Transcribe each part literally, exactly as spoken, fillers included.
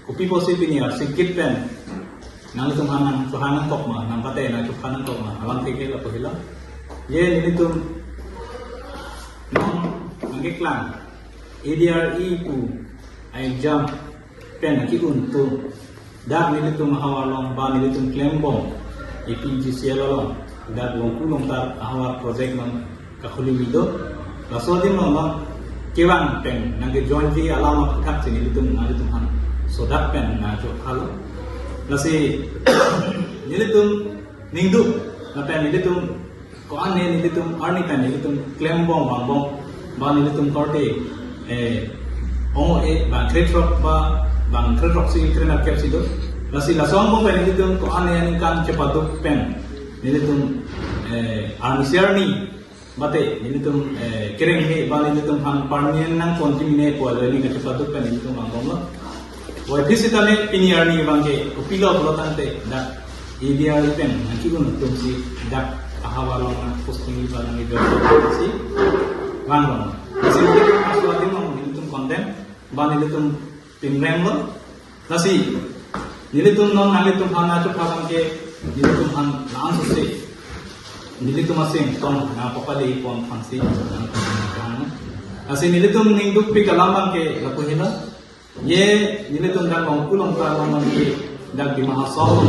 Kopi pusi pini arsik kit pen nanglitum aphan nangchohang nangkok ma, nangpate nangchopha nangkok ma, alam theke lapu helo. Je nelitum non nangkeklang A D R E pu a-exam pen nangki-un atum, dak nelitum ahavar along ba nelitum klembom A P G C L along, dak Longku Longtar ahavar project non kakhuli mi do. Laso adim along non kevang pen nangkejoinji alam aphuthak si nelitum nanglitum aphan sodak pen nangchophalo. Lasi nelitum ningduk lapen nelitum ko-an ne nelitum arni pen nelitum klembom vangbom ba nelitum korte, eh, ong-e bang krethrok ba bang krethrok si krenerkep si do. Lasi laso angbong pen nelitum ko-an ne aningkan chepaduk pen nelitum, eh, arni si arni mate nelitum, eh, kereng he ba nelitum aphan permanent nangpon kimi ne pu ajoine kachepaduk pen nelitum vangbomlo. Wai phi sitame pini arni abangke kopilo pulo tangte dak A D R E pen nangki-un atum si dak ahavar along nangposting ba nangjoin si vangbomlo. Lasi nelitum laso adim along nelitum condemn ba nelitum pinremlo. Lasi nelitum non nanglitum aphan nangchopha abangke nelitum aphan la-an sose nelitum asing tong nangpapale pon aphan si nangpapale. Lasi nelitum ningdukpik alam abangke lapu helo. Je nelitum dak Longku Longtar along abangke dak Dima Hasao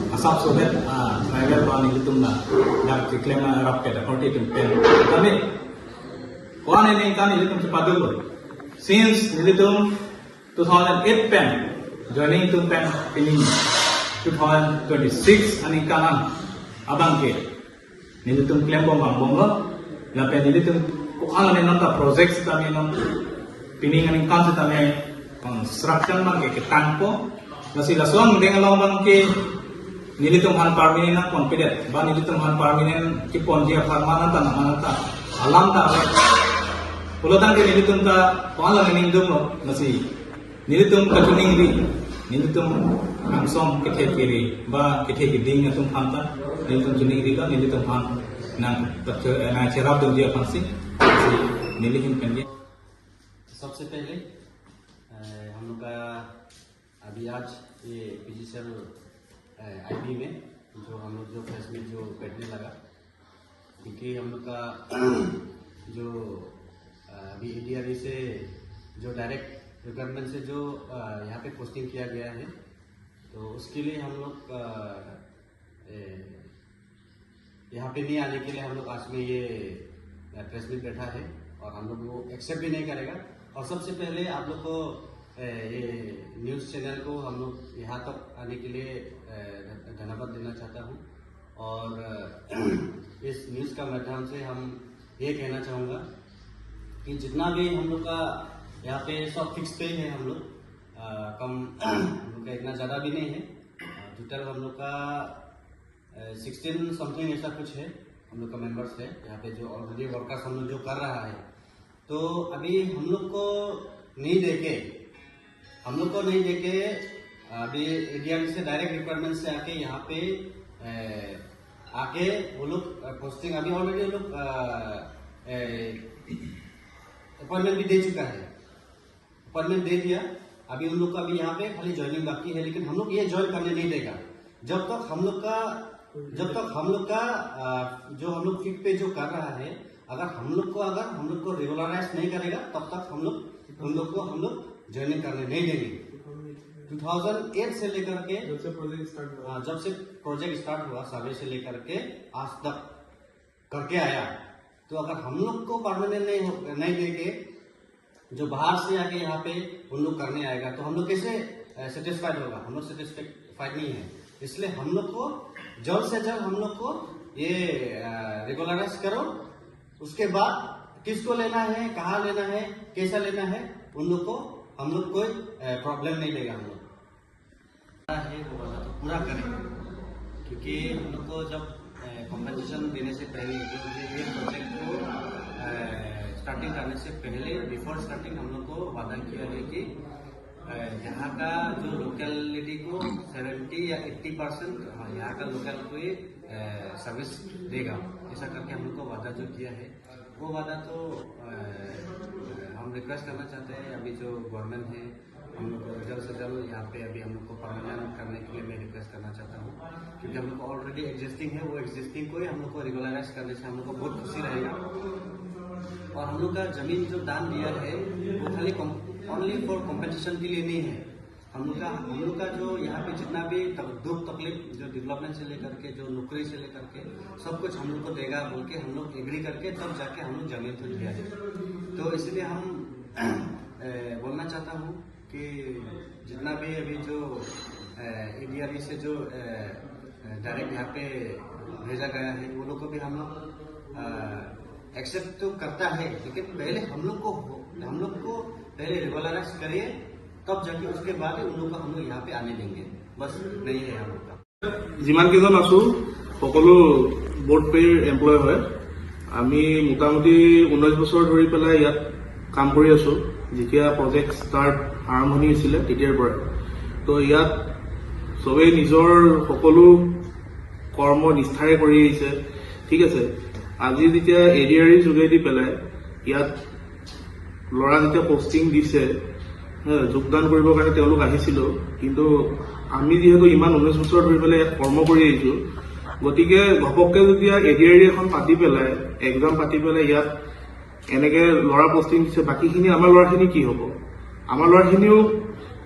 asap sodet, ah, tribal ba nelitum la dak keklem arap ke dak korte atum pen kami ko-an aningkan nelitum chepaduklo. Since nelitum two thousand eight pen joining atum pen pini two thousand twenty-six aningkan an abangke nelitum klembom vangbomlo. Lapen nelitum ko-an ne non ta project sitame non pini aningkan sitame construction abangke ketangpo. Lasi laso angdeng along abangke nelitum aphan permanent nangponpedet ba nelitum aphan permanent keponji apharman anta naman anta alam ta ave. Pulo tangte nelitum ta ko-an ne ningduklo. Lasi nelitum kachiningri, nelitum angsong kethe kere ba kethe keding atum aphan ta nelitum chiningrilo, nelitum aphan nang, eh, nangcherapdunji aphan si, si neli ahin pen ke. सबसे पहले, अ, हम लोग का अभी आज ये पीजीसीएल, अ, आईबी में जो हम लोग जो प्रेस मीट जो बैठने लगा, क्योंकि हम लोग का जो, अ, अभी एडीआरई से जो डायरेक्ट रिक्रूटमेंट से जो, अ, यहाँ पे पोस्टिंग किया गया है, तो उसके लिए हम लोग, अ, ए, यहाँ पे नहीं आने के लिए हम लोग आज में ये, अ, प्रेस मीट बैठा है और हम लोग वो एक्सेप्ट भी नहीं करेगा। और सबसे पहले आप लोग को, अ, ये न्यूज़ चैनल को हम लोग यहाँ तक आने के लिए, अ, ध-, धन्यवाद देना चाहता हूँ। और, अ, इस न्यूज़ का माध्यम से हम ये कहना चाहूँगा कि जितना भी हम लोग का यहाँ पे सब फिक्स पे है हम लोग, अ, कम, हम लोग का इतना ज़्यादा भी नहीं है। अ, टोटल हम लोग का, अ, सिक्सटीन समथिंग ऐसा कुछ है हम लोग का मेंबर्स है यहाँ पे जो ऑलरेडी वर्कर्स हम लोग जो कर रहा है। तो अभी हम लोग को नहीं देके, हम लोग को नहीं देके अभी एडीआरई से डायरेक्ट रिक्रूटमेंट से आके यहाँ पे, अ, आके वो लोग, अ, पोस्टिंग अभी ऑलरेडी वो लोग, अ, अ, अपॉइंटमेंट भी दे चुका है, अपॉइंटमेंट दे दिया। अभी उन लोग का भी यहाँ पे खाली ज्वाइनिंग बाकी है, लेकिन हम लोग ये ज्वाइन करने नहीं देगा जब तक हम लोग का, जब तक हम लोग का, अ, जो हम लोग फिक्स पे जो कर रहा है, अगर हम लोग को, अगर हम लोग को रेगुलराइज नहीं करेगा, तब तक हम लोग उन लोग को हम लोग ज्वाइनिंग करने नहीं देंगे। टू थाउजेंड एट से लेकर के, जब से प्रोजेक्ट स्टार्ट हुआ। हाँ, जब से प्रोजेक्ट स्टार्ट हुआ, सर्वे से लेकर के आज तक करके आया, तो अगर हम लोग को परमानेंट नहीं हो, नहीं देके जो बाहर से आके यहाँ पे उन लोग करने आएगा, तो हम लोग कैसे, अ, सेटिस्फाइड होगा? हम लोग सेटिस्फाइड नहीं है। इसलिए हम लोग को जल्द से जल्द हम लोग को ये, अ, रेगुलराइज करो। उसके बाद किसको लेना है, कहाँ लेना है, कैसा लेना है, उन लोग को हम लोग कोई, अ, प्रॉब्लम नहीं देगा हम लोग। है, वो वादा तो पूरा करें, क्योंकि हम लोग को जब, अ, कॉम्पेंसेशन देने से पहले, जो ये प्रोजेक्ट को, अ, स्टार्टिंग करने से पहले, बिफोर स्टार्टिंग, हम लोग को वादा किया है कि, अ, यहाँ का जो लोकेलिटी को सेवेंटी या एट्टी परसेंट, हाँ, यहाँ का लोकल को ही, अ, सर्विस देगा, ऐसा करके हम लोग को वादा जो किया है, वो वादा तो, अ, हम रिक्वेस्ट करना चाहते हैं, अभी जो गवर्नमेंट है, हम लोग सर से चलो, यहाँ पे अभी हम लोग को परमानेंट करने के लिए मैं रिक्वेस्ट करना चाहता हूँ, क्योंकि हम लोग को ऑलरेडी एग्जिस्टिंग है, वो एग्जिस्टिंग को ही हम लोग को रेगुलराइज करने से हम लोग को बहुत खुशी रहेगा। और हम लोग का जमीन जो दान दिया है, वो खाली ओनली फॉर कॉम्पेंसेशन के लिए नहीं है। हम लोग का हम लोग का जो यहाँ पे जितना भी तक, दुख तकलीफ, जो डेवलपमेंट से लेकर के, जो नौकरी से लेकर के, सब कुछ हम लोग को देगा बोल के हम लोग एग्री करके तब जाके हम लोग जमीन को लिया है। तो इसलिए हम ए, बोलना चाहता हूँ कि जितना भी अभी जो एडीआरई से जो डायरेक्ट यहाँ पे भेजा गया है, वो लोग को भी हम लोग एक्सेप्ट तो करता है, लेकिन पहले हम लोग को हम लोग को पहले रेगुलराइज करिए, तब जाके उसके बाद ही उन लोग को हम लोग यहाँ पे आने देंगे। बस नहीं है हम लोग का। যিমান কেইজন আছো, সকলো বোৰ্ড পেৰ এমপ্লয় হয়। আমি মোটামুটি ঊনৈশ বছৰ ধৰি পেলাই ইয়াত কাম কৰি আছো। যেতিয়া প্ৰজেক্ট ষ্টাৰ্ট আৰম্ভণি হৈছিলে তেতিয়াৰ পৰা, তো ইয়াত চবেই নিজৰ সকলো কৰ্ম নিষ্ঠাৰে কৰি আহিছে। ঠিক আছে, আজি যেতিয়া এডিআৰই যোগেদি পেলাই ইয়াত ল'ৰা যেতিয়া পষ্টিং দিছে, হে, যোগদান কৰিবৰ কাৰণে তেওঁলোক আহিছিলো, কিন্তু আমি যিহেতু ইমান ঊনৈশ বছৰ ধৰি পেলাই ইয়াত কৰ্ম কৰি আহিছো, গতিকে ঘপককে যেতিয়া এডিআৰই এখন পাতি পেলাই, এক্সাম পাতি পেলাই ইয়াত এনেকে ল'ৰা পষ্টিং দিছে, বাকীখিনি আমাৰ ল'ৰাখিনি কি হ'ব? আমাৰ ল'ৰাখিনিও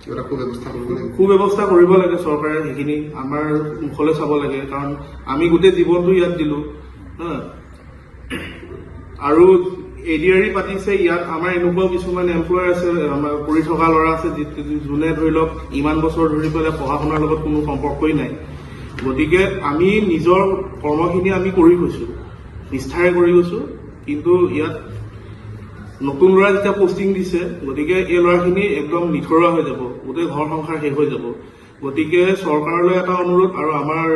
কিবা এটা সুব্যৱস্থা কৰিব লাগিব। সুব্যৱস্থা কৰিব লাগে চৰকাৰে, সেইখিনি আমাৰ মুখলৈ চাব লাগে, কাৰণ আমি গোটেই জীৱনটো ইয়াত দিলো, হা। আৰু এডিআৰই পাতিছে, ইয়াত আমাৰ এনেকুৱাও কিছুমান এমপ্লয়াৰ আছে, আমাৰ কৰি থকা ল'ৰা আছে, যি- যোনে ধৰি লওক ইমান বছৰ ধৰি পেলাই পঢ়া শুনাৰ লগত কোনো সম্পৰ্কই নাই। গতিকে আমি নিজৰ কৰ্মখিনি আমি কৰি গৈছো, নিষ্ঠাৰে কৰি গৈছো, কিন্তু ইয়াত নতুন ল'ৰা যেতিয়া পষ্টিং দিছে, গতিকে এই ল'ৰাখিনি একদম নিথৰুৱা হৈ যাব, গোটেই ঘৰ সংসাৰ শেষ হৈ যাব। গতিকে চৰকাৰলৈ এটা অনুৰোধ আৰু আমাৰ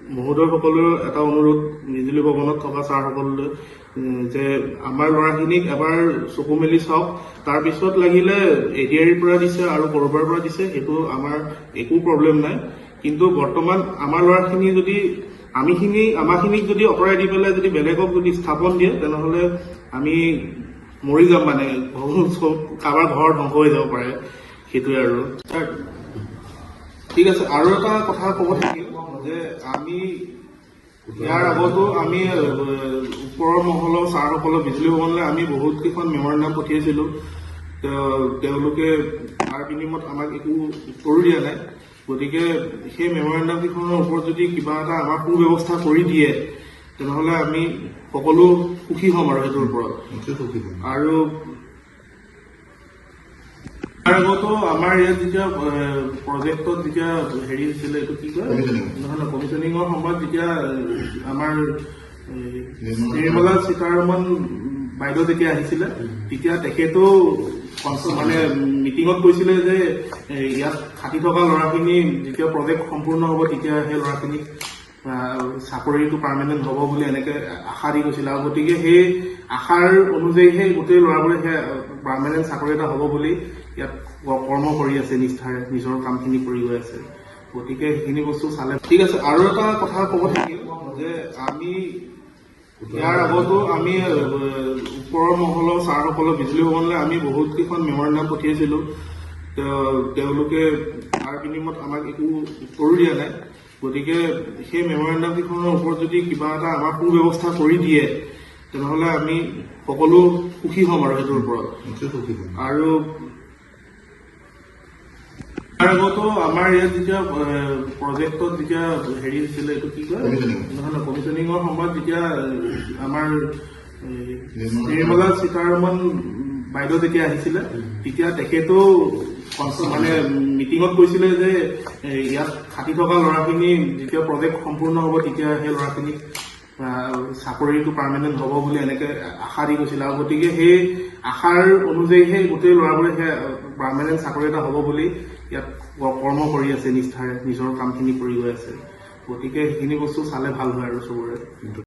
মহোদয়সকলৰ এটা অনুৰোধ, বিজুলী ভৱনত থকা ছাৰসকললৈ, উম, যে আমাৰ ল'ৰাখিনিক এবাৰ চকু মেলি চাওক। তাৰ পিছত লাগিলে এডিআৰইৰ পৰা দিছে আৰু ক'ৰবাৰ পৰা দিছে, সেইটো আমাৰ একো প্ৰব্লেম নাই। কিন্তু বৰ্তমান আমাৰ ল'ৰাখিনি যদি আমিখিনি আমাৰখিনিক যদি আঁতৰাই দি পেলাই যদি বেলেগক যদি স্থাপন দিয়ে, তেনেহ'লে আমি মৰি যাম, মানে চব কাৰোবাৰ ঘৰ ধ্বংস হৈ যাব পাৰে, সেইটোৱে আৰু। ঠিক আছে, আৰু এটা কথা ক'ব থাকিল যে আমি ইয়াৰ আগতো আমি এ, ওপৰৰ মহলৰ ছাৰসকলক, বিজুলী ভৱনলৈ আমি বহুত কেইখন মেমৰেণ্ডাম পঠিয়াইছিলো। তেওঁ- তেওঁলোকে তাৰ বিনিময়ত আমাক একো উত্তৰো দিয়া নাই। গতিকে সেই মেমৰেণ্ডাম কেইখনৰ ওপৰত যদি কিবা এটা আমাৰ সুব্যৱস্থা কৰি দিয়ে, তেনেহ'লে আমি সকলো সুখী হ'ম আৰু সেইটোৰ ওপৰত। নিশ্চয় সুখী হ'ম। আৰু তাৰ আগতো আমাৰ ইয়াত যেতিয়া এ, প্ৰজেক্টত যেতিয়া হেৰি হৈছিলে, এইটো কি কয়, কমিশ্যনিং। নহয় নহয়, কমিশ্যনিঙৰ সময়ত যেতিয়া এ, আমাৰ এ, নিৰ্মলা নিৰ্মলা সীতাৰমণ বাইদেউ যেতিয়া আহিছিলে, তেতিয়া তেখেতেও কনচ- মানে মিটিঙত কৈছিলে যে এ, ইয়াত খাটি থকা ল'ৰাখিনি যেতিয়া প্ৰজেক্ট সম্পূৰ্ণ হ'ব, তেতিয়া সেই ল'ৰাখিনিক আহ, চাকৰিটো পাৰ্মানেণ্ট হ'ব বুলি এনেকে আশা দি গৈছিলে। আৰু গতিকে সেই আশাৰ অনুযায়ীহে গোটেই ল'ৰাবোৰে সেই পাৰ্মানেণ্ট চাকৰি এটা হ'ব বুলি ইয়াত ক- কৰ্ম কৰি আছে, নিষ্ঠাৰে নিজৰ কামখিনি কৰি গৈ আছে। গতিকে সেইখিনি বস্তু চালে ঠিক আছে। আৰু এটা কথা ক'ব থাকিল যে আমি ইয়াৰ আগতো আমি এ, ওপৰৰ মহলৰ ছাৰসকলক, বিজুলী ভৱনলৈ আমি বহুত কেইখন মেমৰেণ্ডাম পঠিয়াইছিলো। তেওঁ- তেওঁলোকে তাৰ বিনিময়ত আমাক একো উত্তৰো দিয়া নাই। গতিকে সেই মেমৰেণ্ডাম কেইখনৰ ওপৰত যদি কিবা এটা আমাৰ সুব্যৱস্থা কৰি দিয়ে, তেনেহ'লে আমি সকলো সুখী হ'ম আৰু সেইটোৰ ওপৰত। নিশ্চয় সুখী হ'ম। আৰু তাৰ আগতো আমাৰ ইয়াত যেতিয়া এ, প্ৰজেক্টত যেতিয়া হেৰি হৈছিলে, এইটো কি কয়, কমিশ্যনিং। নহয় নহয়, কমিশ্যনিঙৰ সময়ত যেতিয়া এ, আমাৰ এ, নিৰ্মলা নিৰ্মলা সীতাৰমণ বাইদেউ যেতিয়া আহিছিলে, তেতিয়া তেখেতেও কনচ- মানে মিটিঙত কৈছিলে যে এ, ইয়াত খাটি থকা ল'ৰাখিনি যেতিয়া প্ৰজেক্ট সম্পূৰ্ণ হ'ব, তেতিয়া সেই ল'ৰাখিনিক আহ, চাকৰিটো পাৰ্মানেণ্ট হ'ব বুলি এনেকে আশা দি গৈছিলে। আৰু গতিকে সেই আশাৰ অনুযায়ীহে গোটেই ল'ৰাবোৰে সেই পাৰ্মানেণ্ট চাকৰি এটা হ'ব বুলি ইয়াত ক- কৰ্ম কৰি আছে, নিষ্ঠাৰে নিজৰ কামখিনি কৰি গৈ আছে। গতিকে সেইখিনি বস্তু চালে ভাল হয় আৰু চবৰে।